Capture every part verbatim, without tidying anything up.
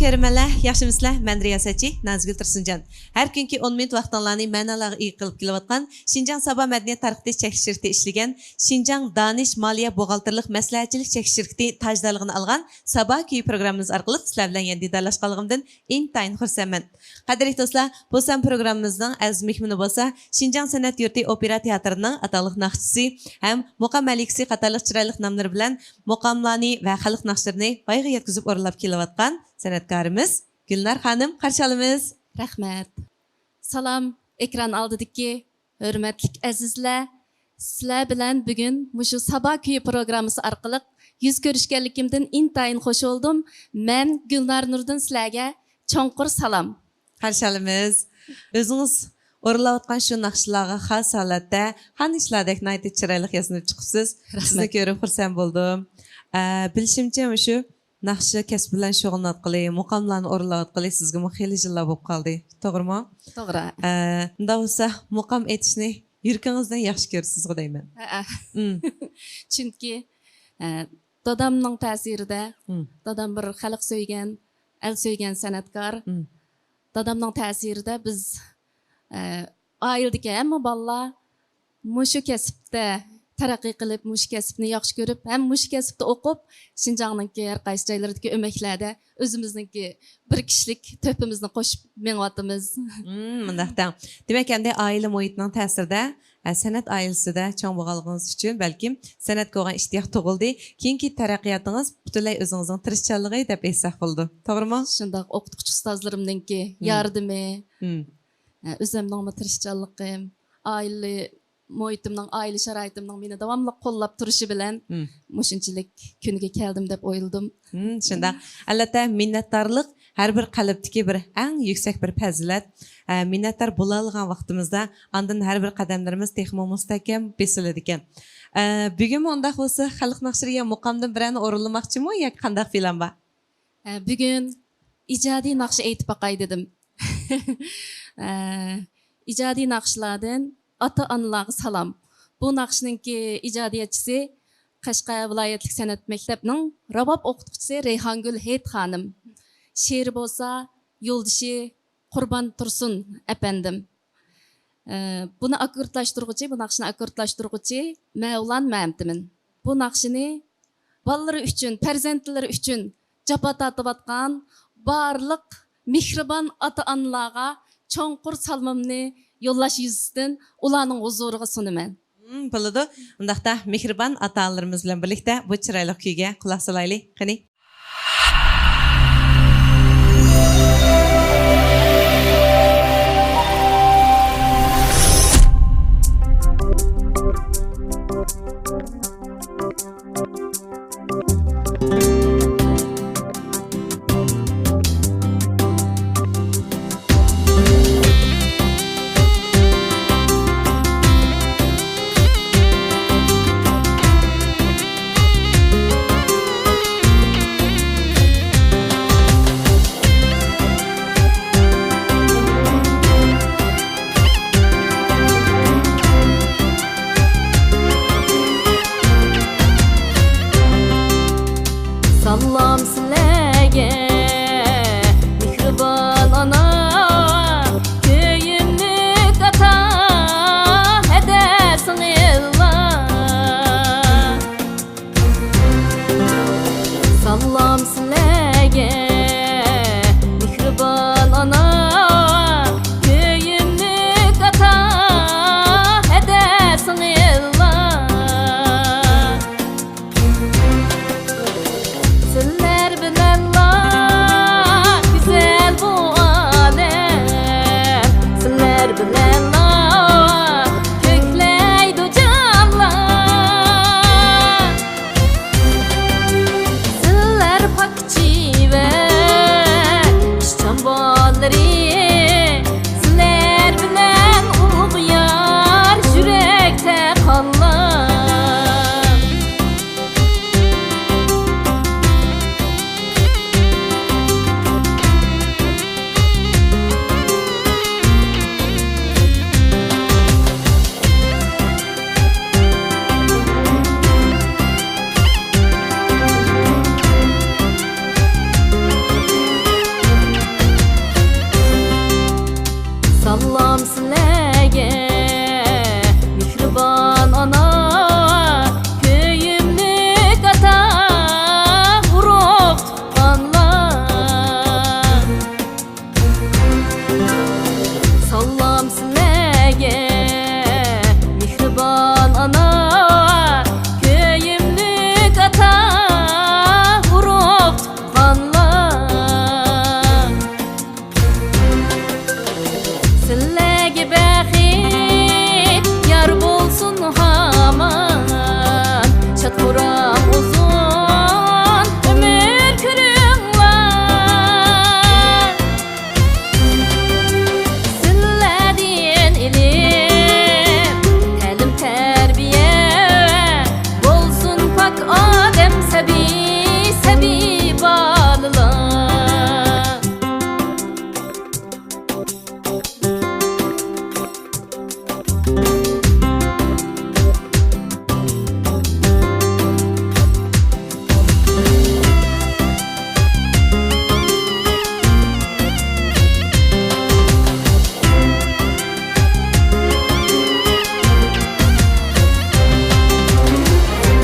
كۆرۈرمەنلەر، ياخشىمۇسىلەر؟ مەن رىياسەتچى نازگۈل تۇرسۇنجان. ھەر كۈنكى ئون مىنۇت ۋاقتىڭلارنى مەنىلارغا ئىگە قىلىپ كېلىۋاتقان شىنجاڭ سابا مەدەنىيەت تارقىتىش چەكلىك شىركىتى ئىشلىگەن شىنجاڭ دانىش مالىيە بوغالتىرلىق مەسلىھەتچىلىك چەكلىك شىركىتى تاجدارلىقىنى ئالغان سابا كۈيى پروگراممىمىز ئارقىلىق سىلەر بىلەن يەنە دىدارلاشقانلىقىمدىن ئىنتايىن خۇرسەنمەن. قەدىرلىك دوستلار، بۇ سان پروگراممىمىزنىڭ ئەزىز مېھمىنى بولسا شىنجاڭ سەنئەت يۇرتى ئوپېرا تىياتىرىنىڭ ئاتاقلىق ناخشىچىسى ھەم مۇقام مەلىكىسى قاتارلىق چىرايلىق ناملىرى بىلەن مۇقاملارنى ۋە خەلق ناخشىلىرىنى ۋايغا يەتكۈزۈپ ئورۇنلاپ كېلىۋاتقان سەنئەتكارىمىز گۈلنار خانىم، قارشى ئالىمىز. رەھمەت. سالام، ئېكران ئالدىدىكى ھۆرمەتلىك ئەزىزلەر، سىلەر بىلەن بۈگۈن مۇشۇ سابا كۈيى پروگراممىسى ئارقىلىق يۈز كۆرۈشكەنلىكىمدىن ئىنتايىن خۇش بولدۇم. مەن گۈلنار نۇردىن سىلەرگە چوڭقۇر سالام. قارشى ئالىمىز. ئۆزىڭىز ئورۇنلاۋاتقان شۇ ناخشىلارغا خاس ھالەتتە خانىشلاردەك ناھايىتى چىرايلىق ياسىنىپ چىقىپسىز. رەھمەت. سىزنى كۆرۈپ خۇرسەن بولدۇم. ئە، بىلىشىمچە، مۇشۇ ناخشا كەسپى بىلەن شۇغۇللىنىۋاتقىلى، مۇقاملارنى ئورۇنلاۋاتقىلى سىزگىمۇ خېلى يىللار بولۇپ قالدى. توغرىمۇ؟ توغرا. ئە، ئۇنداق بولسا، مۇقام ئېيتىشنى يۈرىكىڭىزدىن ياخشى كۆرىسىزغۇ دەيمەن. ھەئە. مم. چۈنكى، ئە، دادامنىڭ تەسىرىدە، مم. دادام بىر خەلق سۆيگەن، ئەل سۆيگەن سەنئەتكار. مم. دادامنىڭ تەسىرىدە بىز، ئە، ئائىلىدىكى ھەممە بالىلار مۇشۇ كەسىپتە تەرەققىي قىلىپ، مۇشۇ كەسىپنى ياخشى كۆرۈپ، ھەم مۇشۇ كەسىپتە ئوقۇپ، شىنجاڭنىڭكى ھەر قايسى جايلىرىدىكى ئۆمەكلەردە ئۆزىمىزنىڭكى بىر كىشىلىك تۆھپىمىزنى قوشۇپ مېڭىۋاتىمىز. مم، مۇنداق دەڭ. دېمەك، ئەمدى ئائىلە مۇھىتىنىڭ تەسىرىدە، ئە، سەنئەت ئائىلىسىدە چوڭ بولغانلىقىڭىز ئۈچۈن، بەلكىم سەنئەتكە بولغان ئىشتىياق تۇغۇلدى. كېيىنكى تەرەققىياتىڭىز پۈتۈنلەي ئۆزىڭىزنىڭ تىرىشچانلىقى دەپ ئېيتساق بولىدۇ. توغرىمۇ؟ شۇنداق، ئوقۇتقۇچى ئۇستازلىرىمنىڭكى مم. ياردىمى، مم. ئە، ئۆزۈمنىڭمۇ تىرىشچانلىقىم، ئائىلە مۇھىتىمنىڭ، ئائىلە شارائىتىمنىڭ مېنى داۋاملىق قوللاپ تۇرۇشى بىلەن مم. مۇشۇنچىلىك كۈنگە كەلدىم دەپ ئويلىدىم. مم، شۇنداق. ئەلۋەتتە، مىننەتدارلىق ھەر بىر قەلبتىكى بىر ئەڭ يۈكسەك بىر پەزىلەت. ئە، مىننەتدار بولالىغان ۋاقتىمىزدا ئاندىن ھەر بىر قەدەملىرىمىز تېخىمۇ مۇستەھكەم بېسىلىدىكەن. ئە، بۈگۈنمۇ ئۇنداق بولسا، خەلق ناخشىلىرى يا مۇقامدىن بىرەرنى ئورۇنلىماقچىمۇ ياكى قانداق پىلان بار؟ ئە، بۈگۈن ئىجادىي ناخشا ئېيتىپ باقاي دېدىم. ئە، ئىجادىي ناخشىلاردىن ئاتا-ئانىلارغا سالام. بۇ ناخشىنىڭكى ئىجادىيەتچىسى قەشقەر ۋىلايەتلىك سەنئەت مەكتەپنىڭ راۋاب ئوقۇتقۇچىسى رەيھانگۈل ھېيت خانىم. شېئىرى بولسا يولدىشى قۇربان تۇرسۇن ئەپەندىم. ئە، بۇنى ئاككوردلاشتۇرغۇچى، بۇ ناخشىنى ئاككوردلاشتۇرغۇچى مەۋلان مەمتىمىن. بۇ ناخشىنى بالىلىرى ئۈچۈن، پەرزەنتلىرى ئۈچۈن جاپا تارتىۋاتقان بارلىق مېھرىبان ئاتا-ئانىلارغا چوڭقۇر سالىمىمنى يوللاش يۈزىسىدىن ئۇلارنىڭ ھۇزۇرىغا سۇنىمەن. مم، بولىدۇ. ئۇنداقتا مېھرىبان ئاتا-ئانىلىرىمىز بىلەن بىرلىكتە بۇ چىرايلىق كۈيگە قۇلاق سالايلى، قېنى.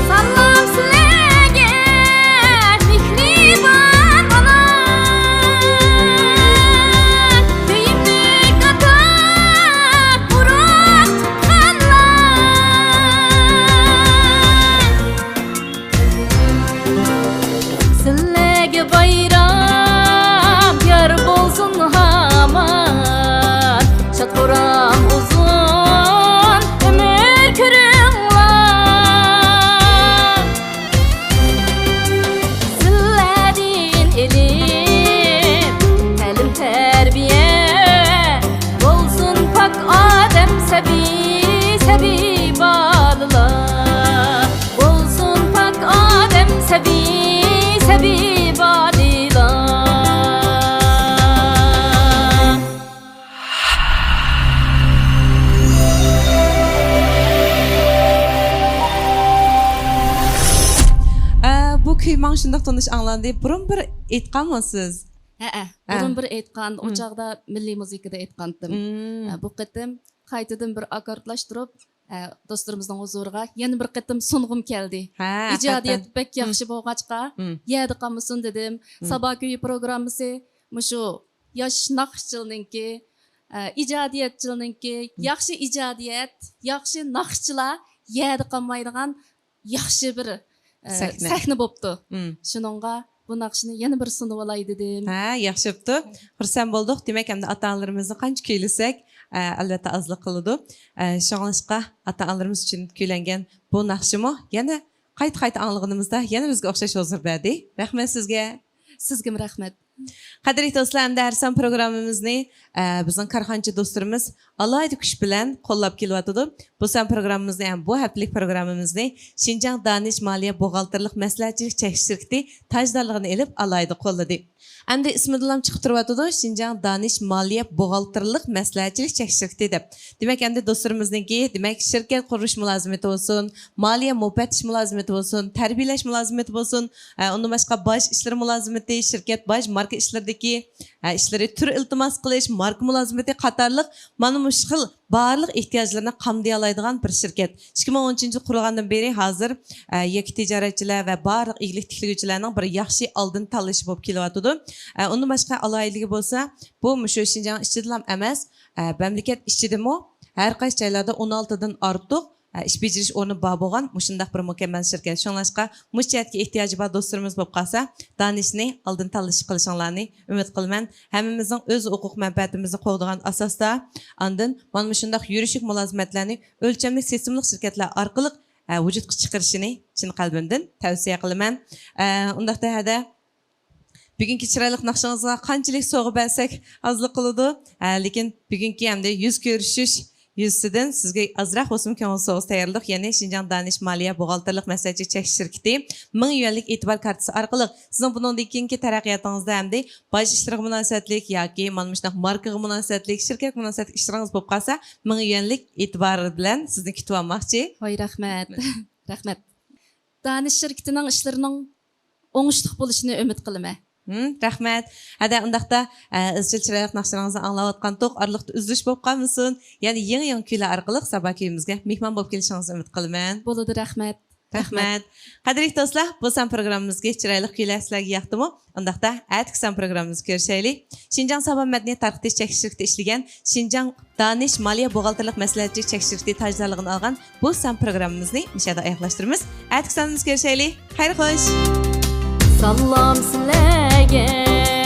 سالام سىلەرگە، مېھرىبان ئانا، كۆيۈملۈك ئاتا، ئۇرۇق تۇغقانلار. سىلەرگە بايرام يار بولسۇن ھامان، شاد-خۇرام ئۇزۇن ئۆمۈر كۆرۈڭلار. سىلەردىن ئېلىپ تەلىم-تەربىيە، بولسۇن پاك ئادەم سەبىي، سەبىي بالىلار. بولسۇن پاك ئادەم سەبىي، سەبىي بالىلار. ئە، بۇ كۈي ماڭا شۇنداق تونۇش ئاڭلاندى. بۇرۇن بىر ئېيتقانمۇ سىز؟ ھەئە، ھە. بۇرۇن بىر ئېيتقان، ئۇ مم. چاغدا مىللىي مۇزىكىدا ئېيتقانتىم. مم. ئە، بۇ قېتىم قايتىدىن بىر ئاككوردلاشتۇرۇپ، ئە، دوستلىرىمىزنىڭ ھۇزۇرىغا يەنە بىر قېتىم سۇنغۇم كەلدى. ھە، ئىجادىيەت ھەقىقەتەن. بەك مم. ياخشى بولغاچقا، مم. يەردە قالمىسۇن دېدىم. مم. سابا كۈيى پروگراممىسى مۇشۇ ياش ناخشىچىلنىڭكى، ئە، ئىجادىيەتچىلنىڭكى، مم. ياخشى ئىجادىيەت، ياخشى ناخشىچىلار يەردە قالمايدىغان ياخشى بىر، ئە، سەھنە. سەھنە بوپتۇ. مم. شۇنىڭغا بۇ ناخشىنى يەنە بىر سۇنۇۋالاي دېدىم. ھە، ياخشى بوپتۇ. خۇرسەن بولدۇق. دېمەك، ئەمدى ئاتا-ئانىلىرىمىزنى قانچە كۈيلىسەك، ئە، ئەلۋەتتە ئازلىق قىلىدۇ. ئە، شۇڭلاشقا ئاتا-ئانىلىرىمىز ئۈچۈن كۈيلەنگەن بۇ ناخشىمۇ يەنە قايتا-قايتا ئاڭلىغىنىمىزدا يەنە بىزگە ئوخشاش ھۇزۇر بەردى. رەھمەت سىزگە. سىزگىمۇ رەھمەت. قەدىرلىك دوستلار، ئەمدى ھەر سان پروگراممىمىزنى، ئە، بىزنىڭ كارخانىچى دوستلىرىمىز ئالاھىدە كۈچ بىلەن قوللاپ كېلىۋاتىدۇ. بۇ سان پروگراممىمىزنى ھەم بۇ ھەپتىلىك پروگراممىمىزنى شىنجاڭ دانىش مالىيە بوغالتىرلىق مەسلىھەتچىلىك چەكلىك شىركىتى تاجدارلىقىنى ئېلىپ ئالاھىدە قوللىدى. ئەمدى ئىسمىدىنلا چىقىپ تۇرۇۋاتىدۇ، شىنجاڭ دانىش مالىيە بوغالتىرلىق مەسلىھەتچىلىك چەكلىك شىركىتى دەپ. دېمەك، ئەمدى دوستلىرىمىزنىڭكى، دېمەك، شىركەت قۇرۇش مۇلازىمىتى بولسۇن، مالىيە مۇپەتتىش مۇلازىمىتى بولسۇن، تەربىيەلەش مۇلازىمىتى بولسۇن، ئە، ئۇندىن باشقا باج ئىشلىرى مۇلازىمىتى، شىركەت باج ماركا ئىشلىرىدىكى، ئە، ئىشلىرى، تۈر ئىلتىماس قىلىش، ماركا مۇلازىمىتى قاتارلىق مانا مۇشۇ خىل بارلىق ئېھتىياجلىرىنى قامدىيالايدىغان بىر شىركەت. ئىككى مىڭ ئون ئۈچىنچى يىل قۇرۇلغاندىن بېرى ھازىر، ئە، يەككە تىجارەتچىلەر ۋە بارلىق ئىگىلىك تىكلىگۈچىلەرنىڭ بىر ياخشى ئالدىن تاللىشى بولۇپ كېلىۋاتىدۇ. ئە، ئۇندىن باشقا ئالاھىدىلىكى بولسا، بۇ مۇشۇ شىنجاڭ ئىچىدىلا ئەمەس، ئە، مەملىكەت ئىچىدىمۇ ھەر قايسى جايلاردا ئون ئالتىدىن ئارتۇق، ئە، ئىش بېجىرىش ئورنى بار بولغان مۇشۇنداق بىر مۇكەممەل شىركەت. شۇڭلاشقا مۇشۇ جەھەتكە ئېھتىياجى بار دوستلىرىمىز بولۇپ قالسا، دانىشنى ئالدىن تاللىشى قىلىشىڭلارنى ئۈمىد قىلىمەن. ھەممىمىزنىڭ ئۆز ھوقۇق مەنپەئەتىمىزنى قوغدىغان ئاساستا، ئاندىن مانا مۇشۇنداق يۈرۈشلۈك مۇلازىمەتلەرنى ئۆلچەملىك سېسىملىق شىركەتلەر ئارقىلىق، ئە، ۋۇجۇدقا چىقىرىشىنى چىن قەلبىمدىن تەۋسىيە قىلىمەن. ئە، ئۇنداقتا ھەدە بۈگۈنكى چىرايلىق ناخشىڭىزغا قانچىلىك سوۋغا بەرسەك ئازلىق قىلىدۇ. ھە، لېكىن بۈگۈنكى ئەمدى يۈز كۆرۈشۈش يۈزىسىدىن سىزگە ئازراق بولسىمۇ كۆڭۈل سوۋغىسى تەييارلىدۇق. يەنى شىنجاڭ دانىش مالىيە بوغالتىرلىق مەسلىھەتچىلىك چەكلىك شىركىتى مىڭ يۈەنلىك ئېتىبار كارتىسى ئارقىلىق سىزنىڭ بۇنىڭدىن كېيىنكى تەرەققىياتىڭىزدا ئەمدى باج ئىشلىرىغا مۇناسىۋەتلىك ياكى مانا مۇشۇنداق ماركىغا مۇناسىۋەتلىك، شىركەتكە مۇناسىۋەتلىك ئىشلىرىڭىز بولۇپ قالسا، مىڭ يۈەنلىك ئېتىبار بىلەن سىزنى كۈتۈۋالماقچى. ۋاي، رەھمەت. رەھمەت. دانىش شىركىتىنىڭ ئىشلىرىنىڭ ئوڭۇشلۇق بولۇشىنى ئۈمىد قىلىمەن. ھىم، رەھمەت. ھەدە، ئۇنداقتا، ئە، ئىزچىل چىرايلىق ناخشىلىرىڭىزنى ئاڭلاۋاتقانتۇق، ئارىلىقتا ئۈزۈلۈش بولۇپ قالمىسۇن. يەنە يېڭى-يېڭى كۈيلەر ئارقىلىق سابا كۈيىمىزگە مېھمان بولۇپ كېلىشىڭىزنى ئۈمىد قىلىمەن. بولىدۇ، رەھمەت. رەھمەت. قەدىرلىك دوستلار، بۇ سان پروگراممىمىزدىكى چىرايلىق كۈيلەر سىلەرگە ياقتىمۇ؟ ئۇنداقتا، ئەتىكى سان پروگراممىمىزدا كۆرۈشەيلى. شىنجاڭ ساۋابىئات مەدەنىيەت تارقىتىش چەكلىك شىركىتى ئىشلىگەن شىنجاڭ دانىش مالىيە بوغالتىرلىق مەسلىھەتچىلىك چەكلىك شىركىتى تاجدارلىقىنى ئالغان بۇ سان پروگراممىمىزنى مۇشۇ يەردە ئاياغلاشتۇرىمىز. ئەتىكى سانىمىزدا كۆرۈشەيلى. خەير خوش. سالام سىلەرگە.